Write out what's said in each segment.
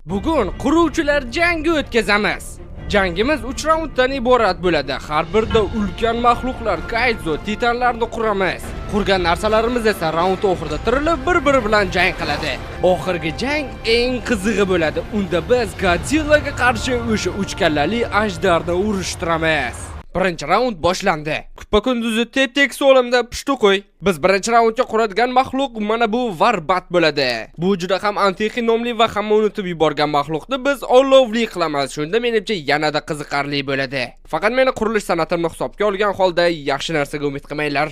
Bugun quruvchilar jangi o'tkazamiz. Jangimiz 3 raunddan iborat bo'ladi. Har birida ulkan maxluqlar, kayzo, titanlarni quramiz. Qurgan narsalarimiz esa raund oxirida tirilib bir-biri bilan jang qiladi. Oxirgi jang eng qizig'i bo'ladi. Unda biz Godzillaga qarshi o'sha uch kallali ajdarni urushtiramiz. Birinchi raund boshlandi. Kuppa kunduzi tep-tekis o'limda pushti qo'y. Biz birinchi raundga quradigan maxluq mana bu Varbat bo'ladi. Bu juda ham antiqi nomli va hamma unutib yuborgan maxluqni biz olovli qilamiz. Shunda menimcha yanada qiziqarli bo'ladi. Faqat meni qurilish san'atimni hisobga olgan holda yaxshi narsaga umid qilmanglar.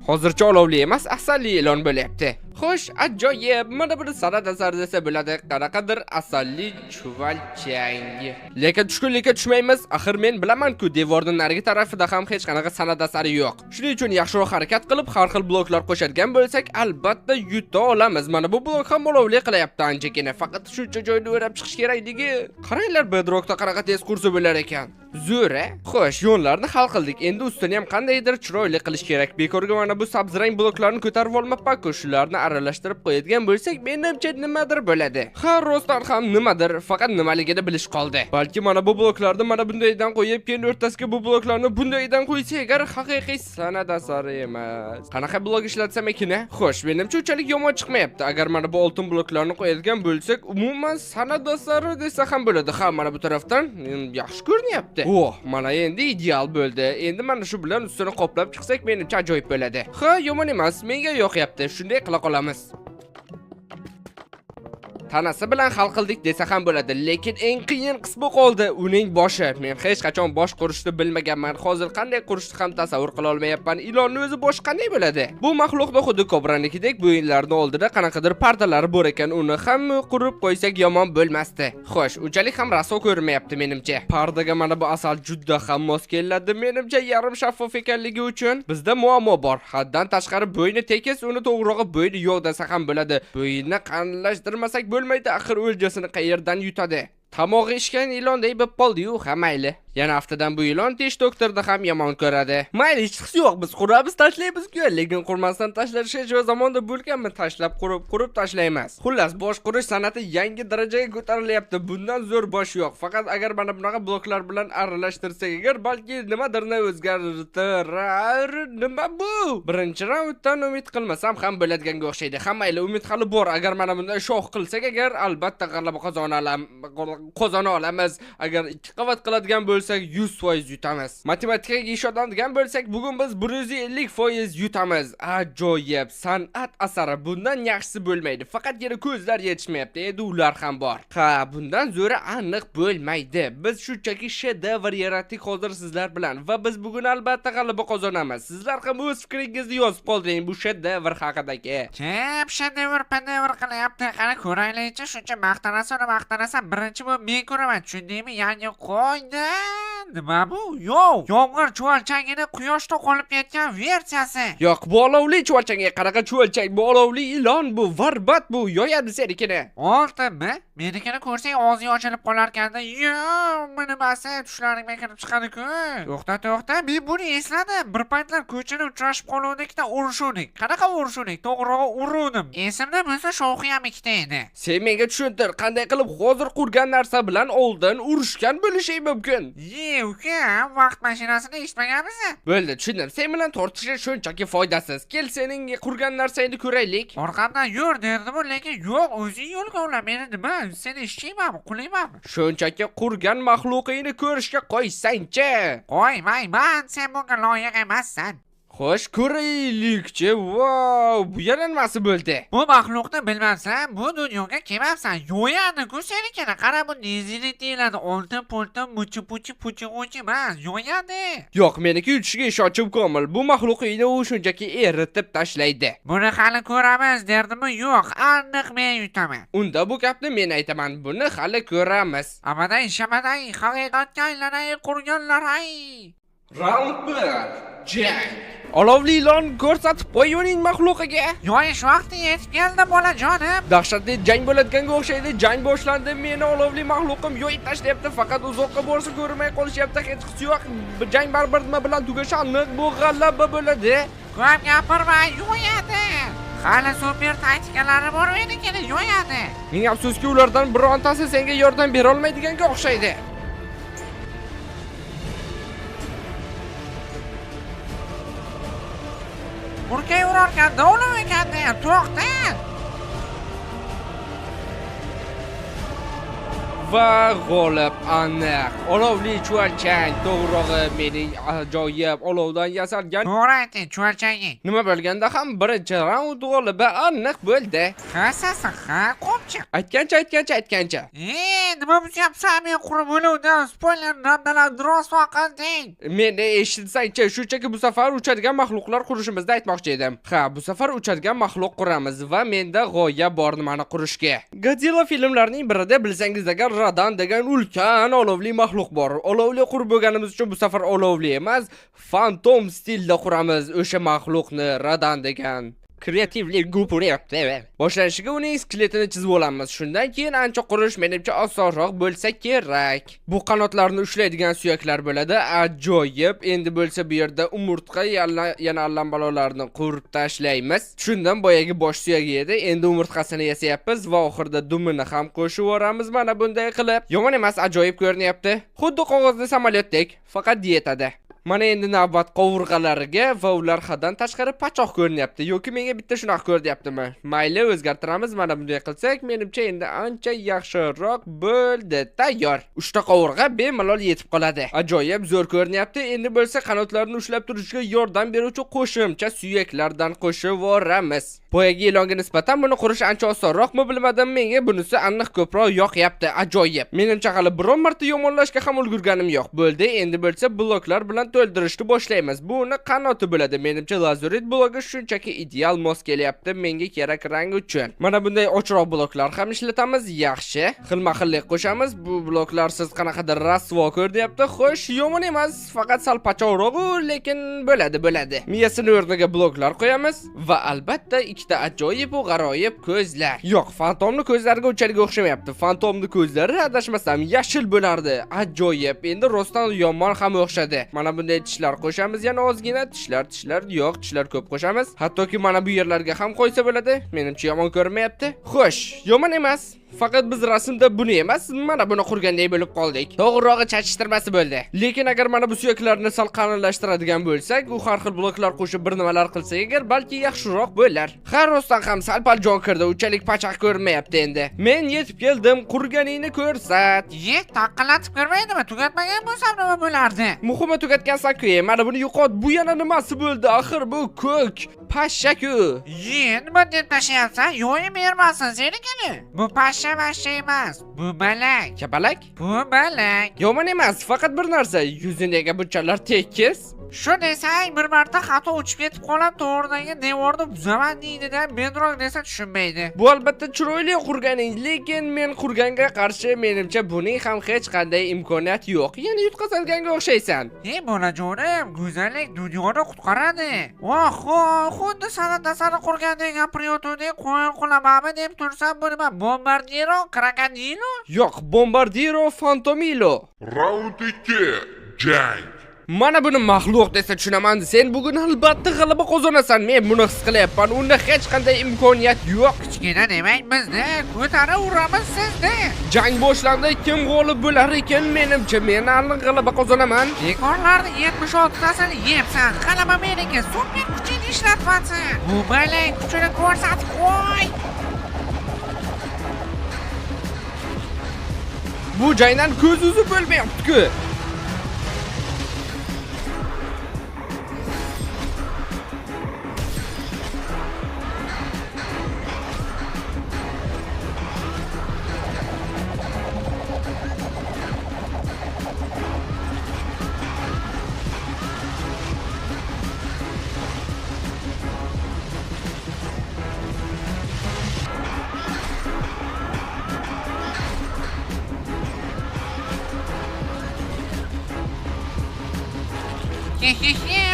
Hozircha olovli emas, asalli ilon bo'lyapti. Xo'sh, ajoyib. Mana buni san'at asari desa bo'ladi. Qanaqadir asalli chuvalchang. Lekin tushkunlikka tushmaymiz. Axir men bilaman-ku, devorning narigi tarafida ham hech qanaqa san'at asari yo'q. Shuning uchun yaxshiroq harakat qilib, har xil bloklar qo'shadigan bo'lsak, albatta yuta olamiz. Mana bu blok ham olovli qilyapti anchagina. Faqat shuncha joyni o'rab chiqish kerakligi. Qaranglar, bedrockda qanaqa tez qursa bo'lar ekan. Zo'r, a? Xo'sh, yo'llarni hal qildik. Endi ustini ham qandaydir chiroyli qilish kerak. Bekorga mana bu sabzrang bloklarni ko'tarib olmabman-ku. Shularni aralashtirib qo'yadigan bo'lsak, menimcha nimadir bo'ladi. Ha, rostdan ham nimadir, faqat nimaligini bilish qoldi. Balki mana bu bloklarni mana bundaydan qo'yib, keyin o'rtasiga bu bloklarni bundaydan qo'ysak, agar haqiqiy san'at asari emas. Qanaqa blok ishlatsam ekan? Xo'sh, menimcha unchalik yomon chiqmayapti. Agar mana bu oltin bloklarni qo'yadigan bo'lsak, umuman san'at asari desa ham bo'ladi. Ha, mana bu tarafdan yaxshi ko'rinyapti. Oh, mana endi ideal bo'ldi. Endi mana shu bilan ustini qoplab chiqsak, menimcha ajoyib bo'ladi. Ha, yomon emas, menga yoqyapti. Shunday qila qolamiz. Tanasi bilan hal qildik desa ham bo'ladi, lekin eng qiyin qismi qoldi, uning boshi. Men hech qachon bosh qurishni bilmaganman. Hozir qanday qurishni ham tasavvur qila olmayapman. Ilonni o'zi boshi qanday bo'ladi? Bu maxluqni xuddi kobranikidek bo'yinlarini oldida qanaqadir pardalari bor ekan, uni ham qurib qo'ysak yomon bo'lmasdi. Xo'sh, unchalik ham rasvo ko'rinmayapti menimcha. Pardaga mana bu asal juda ham mos keladi, menimcha yarim shaffof ekanligi uchun. Bizda muammo bor. Haddan tashqari bo'yni tekis, uni to'g'rirog'i bo'yni yo'q desa ham bo'ladi. Bo'yinni qalinlashtirmasak bo'lmaydi, axir o'ljasini qayerdan yutadi? Tomog'i ishgan ilonday bo'lib qoldi-yu, ha mayli. Yana haftadan bu ilon tish doktorni ham yomon ko'radi. Mayli, hech qisi yo'q, biz quramiz, tashlaymiz-ku, lekin qurmasdan tashlash hech bir zamonda bo'lganmi? Tashlab qurib, qurib tashlaymiz. Xullas, bosh qurish san'ati yangi darajaga ko'tarilyapti. Bundan zo'r bosh yo'q. Faqat agar mana bunaqa bloklar bilan aralashtirsak, agar balki nimadirni o'zgartirar. Nima bu? Birinchi raunddan umid qilmasam ham bo'ladiganga o'xshaydi. Ha mayli, umid hali bor. Agar mana bunday shox qilsak agar, albatta g'alaba qozona olamiz. Agar ikki qavat qiladigan bo'lsak 100% yutamiz. Matematikaga ishonadigan bo'lsak, bugun biz 150% yutamiz. Ajoyib san'at asari, bundan yaxshisi bo'lmaydi. Faqatgina ko'zlar yetishmayapti. Endi ular ham bor. Ha, bundan zo'ri aniq bo'lmaydi. Biz shunchaki shedevr yaratdik hozir sizlar bilan va biz bugun albatta g'alaba qozonamiz. Sizlar ham o'z fikringizni yozib qoldiring bu shedevr haqidagi. Kim shedevr pedevr qilyapti? Qani ko'raylikchi, shuncha maqtanasan, maqtanasan, birinchi bo'lib men ko'raman. Tushundingmi? Yangi qo'ydi. Nima bu? Yo'q. Yomg'ir chuvalchangini quyoshda qolib ketgan versiyasi. Yo'q, bu olovli chuvalchang, qanaqa chuvalchang? Bu olovli ilon, bu varbat, bu yoyadi senikini. Oltinmi? Menikini ko'rsang og'zing ochilib qolarkanda. Yo'q, nimasi? Tushlaringga kirib chiqadi-ku. To'xta, to'xta, men buni esladim. Bir paytlar ko'chada uchrashib qoluvdik-da, urushuvdik. Qanaqa urushuvdik? To'g'rirog'i uruvdim. Esimda bo'lsa, shoxi ham ikkita edi. Sen menga tushuntir, qanday qilib hozir qurgan narsa bilan oldin urushgan bo'lishing mumkin? Ye, uka, vaqt mashinasini eshitmaganmisan? Bo'ldi, tushundim. Sen bilan tortishish shunchaki foydasiz. Kel, sening qurgan narsangni ko'raylik. Orqamdan yur derdim, lekin yo'q, o'zing yo'lga ula. Meni nima? Seni eshakmanmi, qulingmanmi? Shunchaki qurgan maxluqingni ko'rishga qo'ysangchi. Qo'ymayman, sen bunga loyiq emassan. Xo'sh, ko'raylikchi. Vau, bu yana nimasi bo'ldi? Bu maxluqni bilmabsan, bu dunyoga kelmabsan. Yo'yadi-ku senikini. Qara, bu nezilik deyiladi. Oltin pultin muchi puchi puchi uchi emas, yo'yadi. Yo'q, meniki yutishiga ishonchim komil. Bu maxluqingni u shunchaki eritib tashlaydi. Buni hali ko'ramiz derdimi? Yo'q, aniq men yutaman. Unda bu gapni men aytaman. Buni hali ko'ramiz. Amaday shamaday haqiqatga aylanay qurganlar ay. Raund 1. Jang. Olovli ilon ko'rsatib qo'y uning maxluqiga. Yoyish vaqti yetib keldi bolajonim. Dahshatli jang bo'ladiganga o'xshaydi. Jang boshlandi. Meni olovli maxluqim yoyib tashlayapti. Faqat uzoqqa borsa ko'rinmay qolishyapti. Hech qisi yo'q. Jang baribir nima bilan tugashi aniq. Bu g'alaba bo'ladi. Ko'p gapirma, yo'yadi. Hali super taktikalari bor menikini yo'yadi. Ming afsuski, ulardan birontasi senga yordam bera olmaydiganga o'xshaydi. Burkay urarkan, dovlov ekanda, to'xta. Va g'olib aniq. Olovli chuvalchang, to'g'rirog'i mening ajoyib olovdan yasalgan. To'g'ri aytding, chuvalchanging. Nima bo'lganda ham birinchi raund g'olibi aniq bo'ldi. Ha, sasa, ha, qo'mchiq. Aytgancha, aytgancha, aytgancha. Nima buzyapsan? Men qurib o'luvdim. Spoiler nabdalar rasvo qilding. Meni eshitsangchi, shunchaki bu safar uchadigan maxluqlar qurishimizni aytmoqchi edim. Ha, bu safar uchadigan maxluq quramiz va menda g'oya bor nimani qurishga. Godzilla filmlarining birida bilsangiz agar Rodan degan ulkan olovli maxluq bor. Olovli qurib bo'lganimiz uchun bu safar olovli emas, fantom stilda quramiz o'sha maxluqni, Rodan degan. Kreativlik gupuryapti. Boshlanishiga uning skeletini chizib olamiz. Shundan keyin ancha qurish menimcha osonroq bo'lsa kerak. Bu qanotlarni ushlaydigan suyaklar bo'ladi. Ajoyib. Endi bo'lsa bu yerda umurtqa yana allambalolarni qurib tashlaymiz. Shundan boyagi bosh suyagi edi. Endi umurtqasini yasayapmiz va oxirida dumini ham qo'shib yuboramiz mana bunday qilib. Yomon emas, ajoyib ko'rinyapti. Xuddi qog'ozni samolyotdek, faqat dietada. Mana endi navbat qovurg'alariga va ular haddan tashqari pachoq ko'rinyapti. Yoki menga bitta shunaqa ko'rinyaptimi? Mayli, o'zgartiramiz. Mana bunday qilsak, menimcha endi ancha yaxshiroq bo'ldi. Tayyor. 3 ta qovurg'a bemalol yetib qoladi. Ajoyib zo'r ko'rinyapti. Endi bo'lsa qanotlarni ushlab turishga yordam beruvchi qo'shimcha suyaklardan qo'shib yuboramiz. Boyagi ilonga nisbatan buni qurish ancha osonroqmi bilmadim. Menga bunisi aniq ko'proq yoqyapti. Ajoyib. Menimcha hali biron marta yomonlashga ham ulgurganim yo'q. Bo'ldi, endi bo'lsa bloklar bilan to'ldirishni boshlaymiz. Bu uni qanoti bo'ladi. Menimcha lazurit bloki shunchaki ideal mos kelyapti menga kerak rang uchun. Mana bunday ochroq bloklar ham ishlatamiz. Yaxshi. Xilma-xillik qo'shamiz. Bu bloklarsiz qanaqadir rasvo ko'rinyapti. Xo'sh, yomon emas, faqat sal pachoqroq, lekin bo'ladi, bo'ladi. Miyasini o'rniga bloklar qo'yamiz va albatta ikkita ajoyib va g'aroyib ko'zlar. Yo'q, fantomning ko'zlariga unchalik o'xshamayapti. Fantomning ko'zlari adashmasam yashil bo'lardi. Ajoyib. Endi rostdan yomon ham o'xshadi. Mana bunday tishlar qo'shamiz, yana ozgina tishlar, tishlar yo'q, tishlar ko'p qo'shamiz. Hattoki mana bu yerlarga ham qo'ysa bo'ladi. Menimcha yomon ko'rinmayapti. Xo'sh, yomon emas. Faqat biz rasmda buni emas, mana buni qurganday bo'lib qoldik. To'g'rirog'i chachishtirmasi bo'ldi. Lekin agar mana bu suyaklarni sal qalinlashtiradigan bo'lsak, u har xil bloklar qo'shib bir nimalar qilsak agar, balki yaxshiroq bo'lar. Har rostdan ham sal-pal jon kirdi, unchalik pachaq ko'rinmayapti endi. Men yetib keldim, qurganingni ko'rsat. Ye, taqillatib ko'rmaydimi? Tugatmagan bo'lsam nima bo'lardi? Muhimi tugatgansan-ku. Mana buni yo'qot. Bu yana nimasi bo'ldi? Axir bu ko'k pashsha-ku. Ye, nima deb tashlayapsan? Yo'yib bermasin senikini. Bu pashsha emas, bu balak. Kapalak? Bu balak. Yomon emas, faqat bir narsa, yuzi nega bunchalar tekis? Shu desang bir marta xato uchib ketib qolib, to'g'ridagi devorni buzaman deydi-da, bedroq desa tushunmaydi. Bu albatta chiroyli qurganing, lekin men qurganga qarshi menimcha buning ham hech qanday imkoniyati yo'q. Yana yutqazilganga o'xshaysan. Ey bolajonim, go'zallik dunyoni qutqaradi. Oho, xuddi san'at qurgandek gapirayotgandek qo'yil qulamanmi deb tursam, bu nima, bombardiro, krokodilo? Yo'q, bombardiro fantomilo. Round 2. Jang. Mana buni maxluq desa tushunaman. Sen bugun albatta g'alaba qozonasan. Men buni his qilyapman. Unda hech qanday imkoniyat yo'q. Kichkina demak bizni ko'tarib uramiz sizni. Jang boshlandi. Kim g'olib bo'lar ekan? Menimcha men aniq g'alaba qozonaman. Bekorlarni 76 tasini yebsan. G'alaba meniki. Super kuchini ishlatmasin. Bu balak kuchini ko'rsatib qo'y. Bu jangdan ko'z uzib bo'lmayapti-ku.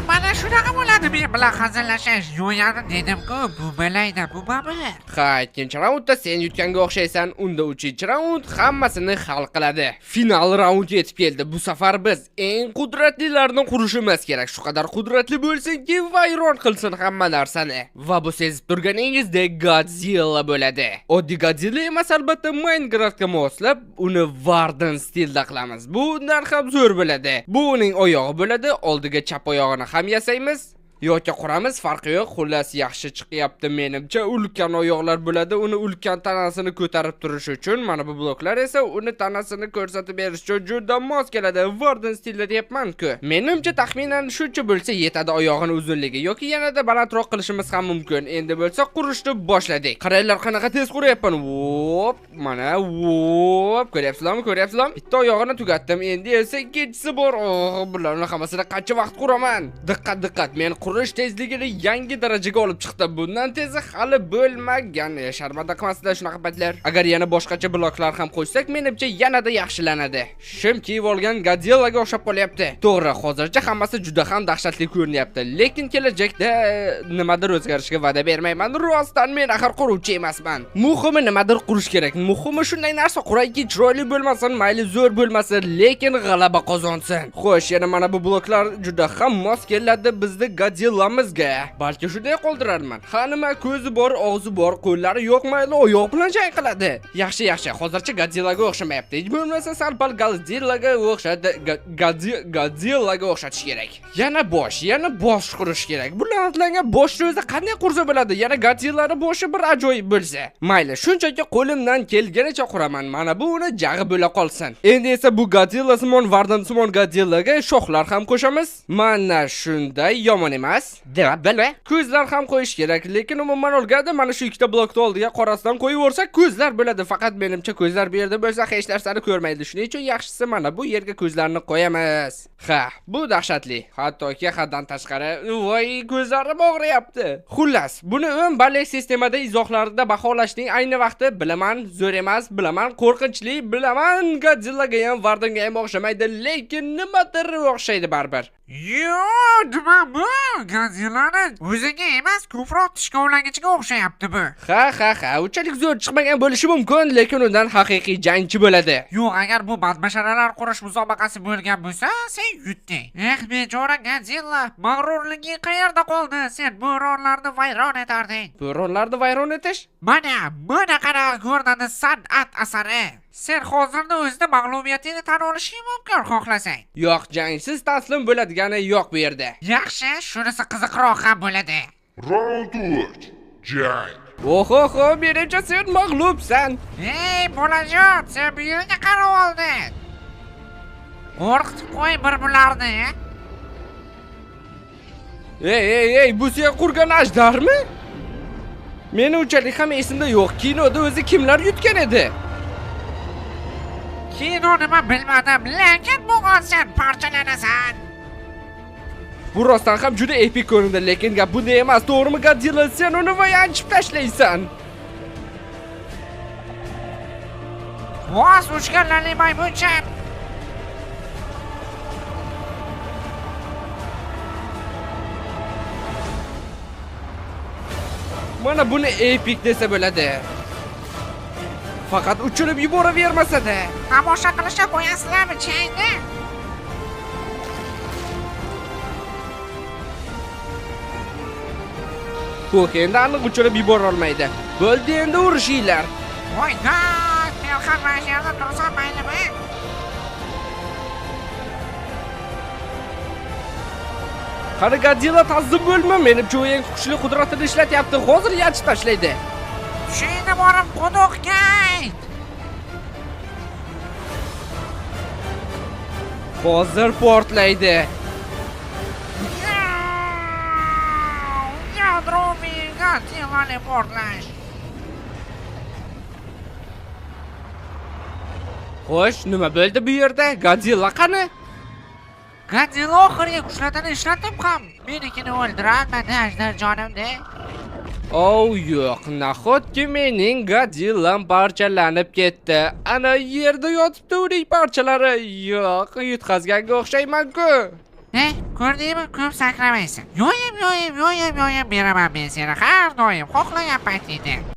Mana shunaqa bo'ladi men bilan hazillashish. Yo'yadi dedim-ku, bu bilayda, bu babi. Ha, ikkinchi raundda sen yutganga o'xshaysan. Unda uchinchi raund hammasini hal qiladi. Final raund yetib keldi. Bu safar biz eng qudratlilarni qurishimiz kerak. Shu qadar qudratli bo'lsinki, vayron qilsin hamma narsani. Va bu sezib turganingizdek Godzilla bo'ladi. Oddiy Godzilla emas, albatta Minecraftga moslab, uni Warden stilda qilamiz. Bu undan ham zo'r bo'ladi. Bu uning oyog'i bo'ladi. Oldiga chap oyog'ini ham yasaymiz. Yoki quramiz, farqi yo'q. Xullas, yaxshi chiqyapti menimcha. Ulkan oyoqlar bo'ladi, uni ulkan tanasini ko'tarib turish uchun. Mana bu bloklar esa uni tanasini ko'rsatib berish uchun juda mos keladi. Warden stilda deyapman-ku. Menimcha taxminan shuncha bo'lsa yetadi oyog'ini uzunligi, yoki yanada balandroq qilishimiz ham mumkin. Endi bo'lsa qurishni boshladik. Qaranglar qanaqa tez quryapman. Hop, mana hop, ko'ryapsizlarmi? Ko'ryapsizlarmi? Bitta oyog'ini tugatdim. Endi esa ikkinchisi bor. Oh, bularni hammasini qancha vaqt quraman? Diqqat, diqqat. Men qurish tezligini yangi darajaga olib chiqdim. Bundan tezi hali bo'lmagan. Sharmanda qilmasdilar shunaqa paytlar. Agar yana boshqacha bloklar ham qo'shsak, menimcha yanada yaxshilanadi. Shim kiyib olgan Godzillaga o'xshab qolyapti. To'g'ri, hozircha hammasi juda ham dahshatli ko'rinyapti, lekin kelajakda nimadir o'zgarishiga va'da bermayman. Rostdan men axir quruvchi emasman. Muhimi nimadir qurish kerak. Muhimi shunday narsa qurayki, chiroyli bo'lmasin, mayli zo'r bo'lmasin, lekin g'alaba qozonsin. Xo'sh, yana mana bu bloklar juda ham mos keladi bizni Godzillamizga. Balki shunday qoldirarman. Ha, nima, ko'zi bor, og'zi bor, qo'llari yo'q, mayli oyoq bilan jang qiladi. Yaxshi, yaxshi. Hozircha Godzillaga o'xshamayapti. Hech bo'lmasa sal-pal Godzillaga o'xshadi. Godzillaga o'xshatish kerak. Yana bosh, yana bosh qurish kerak. Bu la'natlangan boshni o'zi qanday qursa bo'ladi? Yana Godzillani boshi bir ajoyib bo'lsa. Mayli, shunchaki qo'limdan kelganicha quraman. Mana bu uni jag'i bo'la qolsin. Endi esa bu Godzilla simon Warden simon Godzillaga shoxlar ham qo'shamiz. Mana shunday yomon emas. Demak, ko'zlar ham qo'yish kerak, lekin umuman olganda mana shu ikkita blokni oldiga qorasidan qo'yib yuborsak ko'zlar bo'ladi. Faqat menimcha ko'zlar bu yerda bo'lsa hech narsani ko'rmaydi. Shuning uchun yaxshisi mana bu yerga ko'zlarni qo'yamiz. Ha, bu dahshatli. Hattoki haddan tashqari, voy, ko'zlarim og'riyapti. Xullas, buni 10 ballik sistemada izohlarda baholashning ayni vaqti. Bilaman, zo'r emas, bilaman, qo'rqinchli, bilaman, Godzillaga ham, Wardenga ham o'xshamaydi, lekin nimadir o'xshaydi baribir. Yo'q, nima bu? Godzillani o'ziga emas, ko'proq tishkovlagichga o'xshayapti bu. Ha, ha, ha, unchalik zo'r chiqmagan bo'lishi mumkin, lekin undan haqiqiy jangchi bo'ladi. Yo'q, agar bu badbasharalar qurish musobaqasi bo'lgan bo'lsa, sen yutding. Eh, bechora Godzilla, mag'rurliging qayerda qoldi? Sen bo'ronlarni vayron etarding. Bo'ronlarni vayron etish? Mana, mana qanaqa ko'rinadi san'at asari. Sen hozirda o'zida mag'lubiyatingni tan olishing mumkin, xohlasang. Yo'q, jangsiz taslim bo'ladigani yo'q bu yerda. Yaxshi, shunisi qiziqroq ham bo'ladi. Раунд 3. Jang. Oho, menimcha sen mag'lubsan. Ey, bolajon, sen bu yerga qarab olding. Qo'rqitib qo'y bir bularni. Ey, ey, ey, bu sen qurgan ajdarmi? Meni unchalik ham esimda yo'q. Kinoda o'zi kimlar yutgan edi? Kino nima bilmadim, lekin bugun sen parchalanasan. Bu rostdan ham juda epik ko'rindi, lekin gap bunda emas. To'g'rimi, Godzilla, sen uni yanchib tashlaysan. Voz uchgan lali maymuncha. Mana buni epik desa bo'ladi. Faqat uchirib yuboravermasa-da. Tomosha qilishga qo'yasizlarmi changni? Yo'q, endi aniq uchirib yubora olmaydi. Bo'ldi, endi urushinglar. Voy, da, men ham mana shu yerda tursam maylimi? Qani Godzilla taslim bo'lma, menimcha u eng kuchli qudratini ishlatyapti. Hozir yanchib tashlaydi. Tushingni borib quduqga ayt. Hozir portlaydi. Yadroviy Godzillani portlash. Xo'sh, nima bo'ldi bu yerda? Godzilla qani? Godzilla oxirgi kuchlatini ishlatib ham menikini o'ldirolmadi, ajdarjonimni. Oh yo'q, nahotki mening Godzillam parchalanib ketdi. Ana yerda yotibdi uning parchalari. Yo'q, yutqazganga o'xshayman-ku. Ko'rdingmi, ko'p sakramaysan. Yoyib, yoyib, yoyib, yoyib beraman men seni har doim xohlagan paytingda.